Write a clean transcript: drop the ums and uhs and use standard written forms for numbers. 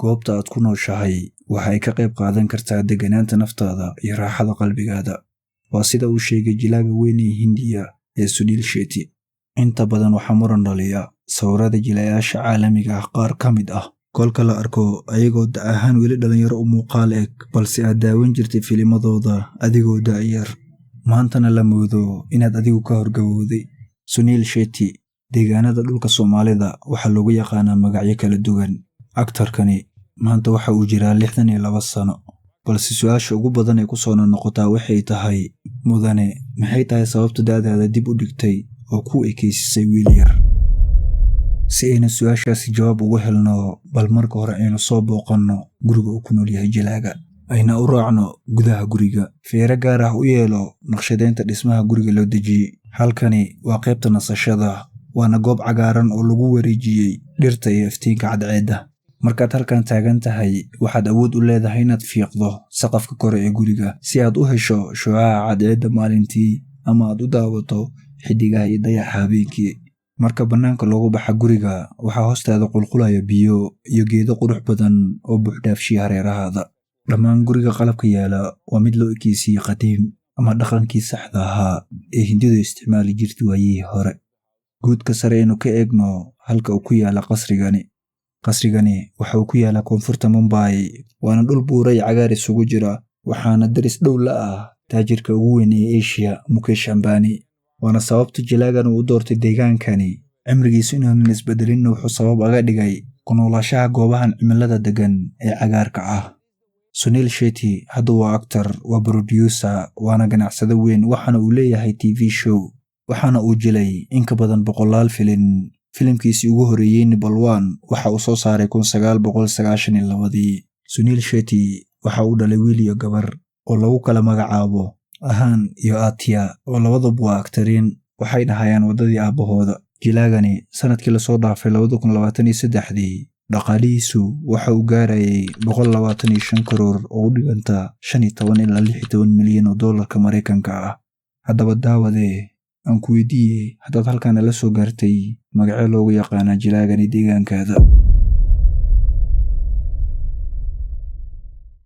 Goobta aad ku nooshahay waxa ay ka qayb qaadan kartaa degganaanta naftaada iyo raaxada qalbigaada. Waa sida uu sheegay jilaaga weyn ee Hindiya ee Sunil Shetty. Inta badan waxaa muran dhaliya sawirada jilayaasha caalamiga ah qaar ka mid ah. Kolka la arko ayagoo da' ahaan weli dhalinyaro u muuqaal eg, balse aad daawan jirtay filimadooda adigoo da'yar. Maantana la moodo inaad adigu ka horgabowday. Sunil Shetty, deegaanada dhulka Soomaalida waxaa loogu yaqaanaa magacyo kala duwan. Aktarkani maanta waxa uu jiraa 62 sano. Balse su'aasha ugu badan ee ku soo noqnoqotaa waxay tahay, mudane, maxay tahay sababta da'daada dib u dhigtay oo kuu ekeysisay wiil yar? Si aynu su'aashaasi jawaab ugu helno, bal marka hore aynu soo booqanno guriga uu ku nool yahay jilaaga. Ayna u raacno gudaha guriga. Feere gaar ah u yeelo naqshadeynta dhismaha guriga loo dejiyey. Halkani waa qaybta nasashada, waana goob cagaaran oo lagu wareejiyey dhirta iyo iftiinka cadceedda. Markaad halkan taagan tahay, waxaad awood u leedahay inaad fiiqdo saqafka kore ee guriga si aad u hesho shucaaca cadceedda maalintii ama aad u daawato xiddigaha iyo dayaxa habeenkii. Marka bannaanka loogu baxa guriga, waxaa hoostaada qulqulaya biyo iyo geedo qurux badan oo buuxdhaafshiya hareerahaada. Dhammaan guriga qalabka yaala waa mid loo ekeysiyey qadiim ama dhaqankii saxda ahaa ee Hindidu isticmaali jirtay waayihii hore. Guudka sare aynu ka eegno halka uu ku yaala qasrigani. Qasrigani waxa uu ku yaalaa koonfurta Mumbai, waana dhul buuro iyo cagaar isugu jira, waxaana daris dhow la ah taajirka ugu weyn ee Asia, Mukesh Ambani. Waana sababta jilaagan uu u doortay deegaankani. Cimrigiisu inuunan isbedelinna wuxuu sabab aga dhigay ku noolaanshaha goobahan cimilada deggan ee cagaarka ah. Sunil Shetty hadda waa actor, waa producer, waana ganacsade weyn, waxaana uu leeyahay TV show, waxaana uu jilay in ka badan boqolaal filin. Filimkiisii ugu horreeyey Balwan waxa uu soo saaray 1992. Sunil Shetty waxa uu dhalay wiil iyo gabar oo lagu kala magacaabo Ahan iyo Atya, oo labaduba waa aktariin, waxay dhahayaan waddadii aabbahooda. Jilaagani sanadkii lasoo dhaafay 2023 dhaqaalihiisu waxa uu gaarayay 125 karoor oo u dhiganta 15 ilaa 16 milyan oo doolarka Maraykanka ah. Haddaba daawadee, aan ku weydiiyey, haddaad halkan nala soo gaartay, magacee loogu yaqaanaa jilaagani deegaankaada?